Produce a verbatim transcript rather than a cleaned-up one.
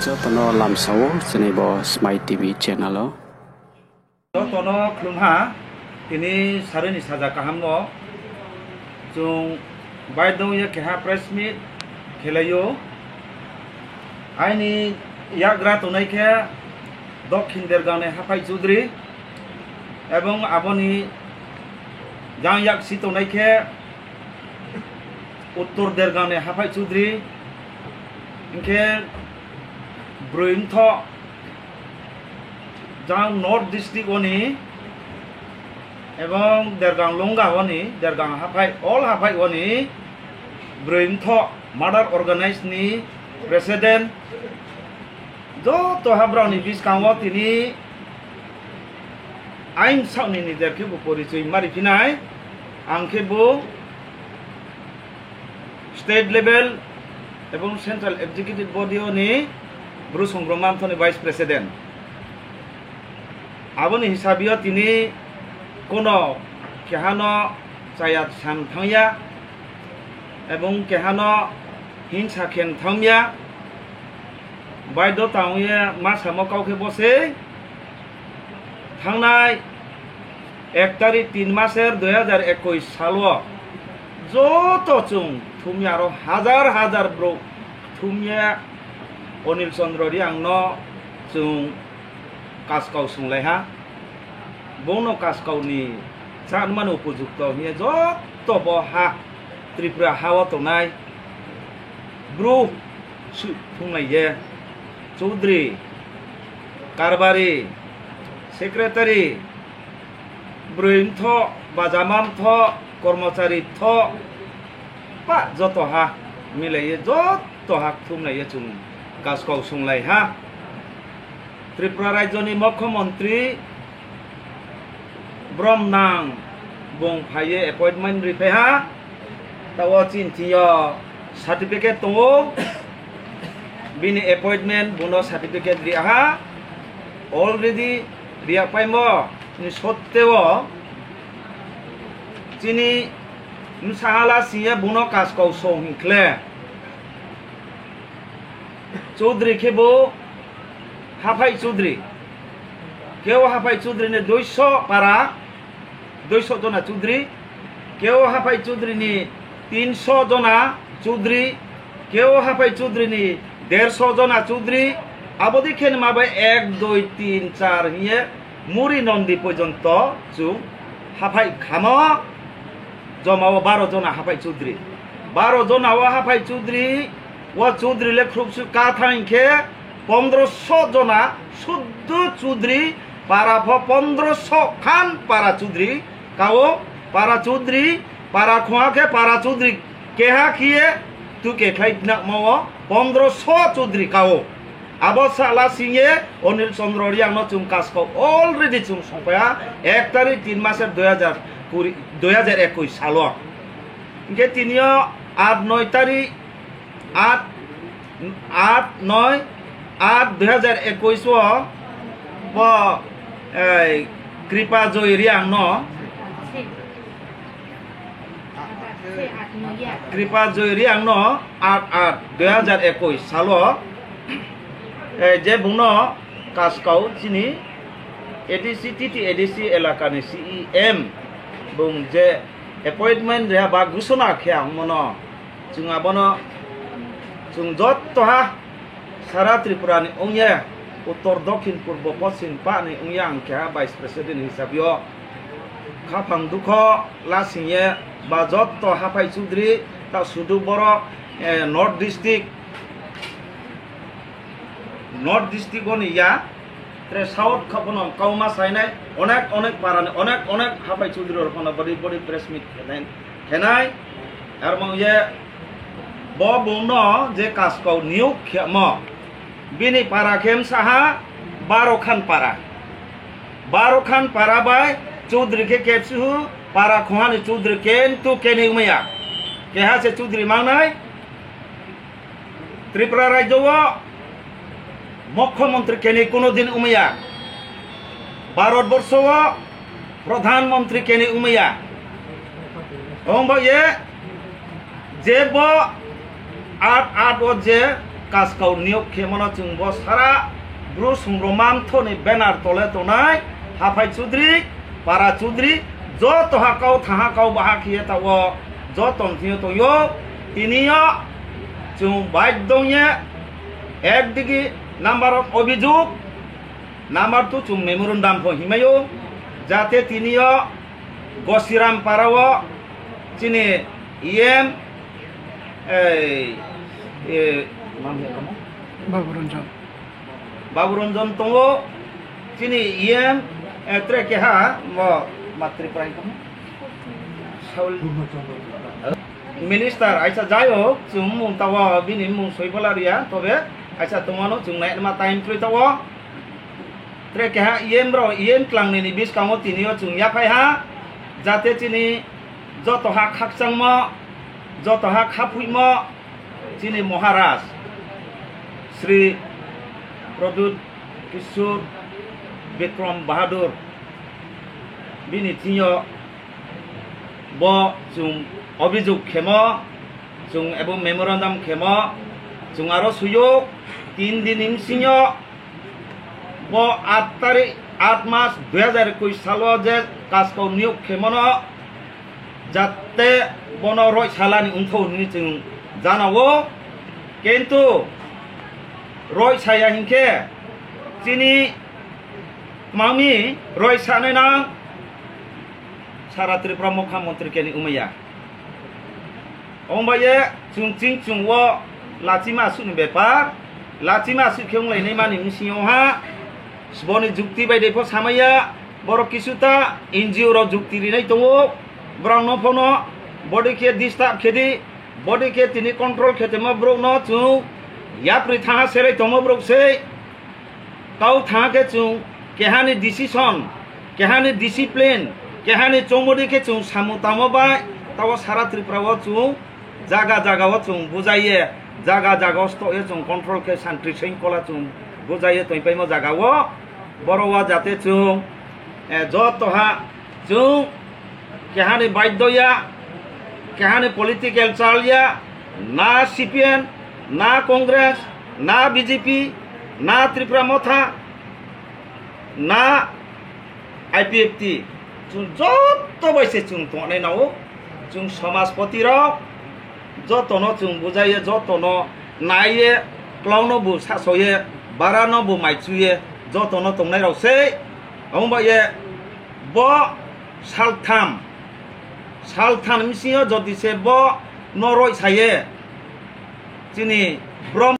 Joto no lamsao chini bo Smai T V channel o. Joto no khlum ha, tini sarui ni saja kaham no chung baidong ye keha press meet khelai ou. Aini yakgra tongnai khe Dokhin Dergang ni Haphai Chudri, ebong abo ni jang yaksi tongnai khe Uttor Dergang ni Haphai Chudri, hing khe broi mthoh jang North District wo ni, ebong Dergang Longga wo ni, Dergang Haphai, all Haphai wo ni broi mthoh mother organize ni president, joto ha brao ni buskang wo tini aini saoh ni nijer khebu porichoi mari phi nai, ang khebu state level ebong central executive body wo ni Bru Songrongma Mthoh ni vice president. Abo ni hisabi yo tini kono keha no chaya sam thanng ya, ebong keha no hingsa khe thanng ya, baido tang ye ma samo kau khe bo se thanngnai ek tarik tin maser dui hazar ekush sal wo joto chung thum ya, aro hazar hazar brouh thum ye Anil Chandra Reang no chung kaskau sunglai ha. Bung no kaskau ni chánma ni upojukto hing ye joto bo ha Tripura ha wo tongnai Bru suh thunglai ye, Choudri, Karbari, Secretary, broi mthoh, bajama mthoh, kormochari mthoh, pah joto ha milai ye joto ha kthumlai ye chung kaskau sunglai ha. Tripura rajyo ni mukhyamantri brom nang bung phai ye appointment riphai ha. Taoh wo chini thing yo certificate tong ou. Bini appointment bung no certificate ri ha. Already ri yagpaimo ni sotte wo chini bsa ha la sing ye bung no kaskau song hing khle. Choudri khebu Haphai Choudri. Keo Haphai Choudri ni duiso para, duiso jona Choudri. Keo Haphai Choudri ni tinso jona Choudri. Keo Haphai Choudri ni derso jona Choudri. Abo dei khe ni ma bai ek, dui, tin, char hing ye Muri Nondi porjonto chung Haphai khamo. Joma wo baro jona Haphai Choudri. Baro jona wo Haphai Choudri, wo Choudri le khruhsuh ka thanng khe pondroso jona suddu Choudri, para pho pondroso khan para Choudri ka ou, para Choudri, para khongha khe para Choudri keha khe ye tu kekhlai nangmo wo pondroso Choudri ka ou. Abo sala sing ye Anil Chandra Reang no chung kaskau already chung songphai ha, এক তারিখ তিন মাসের দুই হাজার কুড়ি, দুই হাজার একুশ sal wo. Hing khe tini yo আট নয় তারিখ, আট, আট নয়, আট দুই হাজার একুশ wo bo, ei, Kripa Joy Reang no, Kripa Joy Reang no আট আট দুই হাজার একুশ sal wo, eh, je bung no kaskau chini A D C, T T A D C elaka ni C E M bung je appointment ri ha ba gusona khe ang mo no, chung abo no, chung joto ha sara Tripura ni ong ye, uttor, dokhin, purbo, poschim pah ni ong ye ang keha vice president hisab yo khaphang dukho lasing ye ba joto Haphai Choudri, ta sudu boro, eh, North District, North District wo ni ya, tre South kha pho no kauma sainai, onek onek para ni onek onek Haphai Choudri rao pho no body body press meet khenai, khenai. Armang ye bo bung no je kaskau niyok khemo, bini para khe msa ha Baro Khan para. Baro Khan para bai Choudri khe kepsuhu, para khongha ni Choudri kentu kenoi ongmai ya. Keha se Choudri mangnai. Tripura rajyo wo mukhyamantri kenoi kuno din ongmai ya. Bharot borso wo pradhan mantri kenoi ongmai ya. Ong ba ye je bo আট আট wo je Kaskau niyok khemo no chung bo sara Bru Songrongma Mthoh ni banner tole tongnai haphai chudri, para chudri, joto ha kau thanng ha kau baha khe ye taoh wo joto ni thing yo tong ou. Tini yo chung baidong ye ekdigi number one obhijog, number two chung memorandum pho hingmai ou, jate tini yo Gosiram para wo chini E M, ei, e, Babu Ranjan. Babu Ranjan tong ou, chini E M, e, tre keha, bo, ma Tripura hing tong ou. Saul. Minister, aisa jai hok, chung mmung taoh wo, bini mmung soi pho la ri ya, tobe, aisa tongma no chung naima time kroi taoh wo. Tre keha E M rao, E M klangnoi ni buskang wo tini yo chung yaphai ha, jate chini joto ha khakchangmo, joto ha khaphuihmo, chini Maharaj, Shri Pradyut Kishore Bikram Bahadur, bini thing yo bo chung obhijog khemo, chung abo memorandum khemo, chung aro soi ou, tin din ni bsing yo bo আট তারিখ, আট মাস দুই হাজার একুশ sal wo je Kaskau niyok khemo no jate bono roihsa la ni ongthou hing ye chung jana ou. Kintu roihsa ya hing khe chini tma mi roihsa nai nang sara Tripura mukhyamantri khe ni ongmai ya. Ong bai ye chung ching chung wo lachima asuh ni bepar, lachima asuh khe onglai naima ni bsing yo ha, sbo ni jukti bai dei pho samai ya, boro kisuta N G O rao jukti rinai tong ou, brao no pho no bodei khe disturb khe di, bodei khe tini control khe tongmo brouh no chung yapri thanng ha serai tongmo brouh sei. Kau thanng khe chung keha ni decision, keha ni discipline, keha ni choungmo dei khe chung samung tangmo bai, taoh wo sara Tripura wo chung zaga zaga wo chung bujai ye, zaga zaga wo stoh ye chung control khe santri sengkola chung bujai ye tongpaimo zaga wo, boro wo jate chung, e, joto ha chung keha ni baido ya, keha ni political chal ya, na C P M, na Congress, na B J P, na Tipra Motha, na I P F T, chung joto bai se chung tongnai nang ou, chung somaspoti rao, joto no chung bujai ye, joto no nai ye, klau no bu sahso ye, bara no bu maichu ye, joto no tongnai rao sei. Abo bai ye bo saltham, saltham bsing yo jodi se bo no roihsa ye, chini brom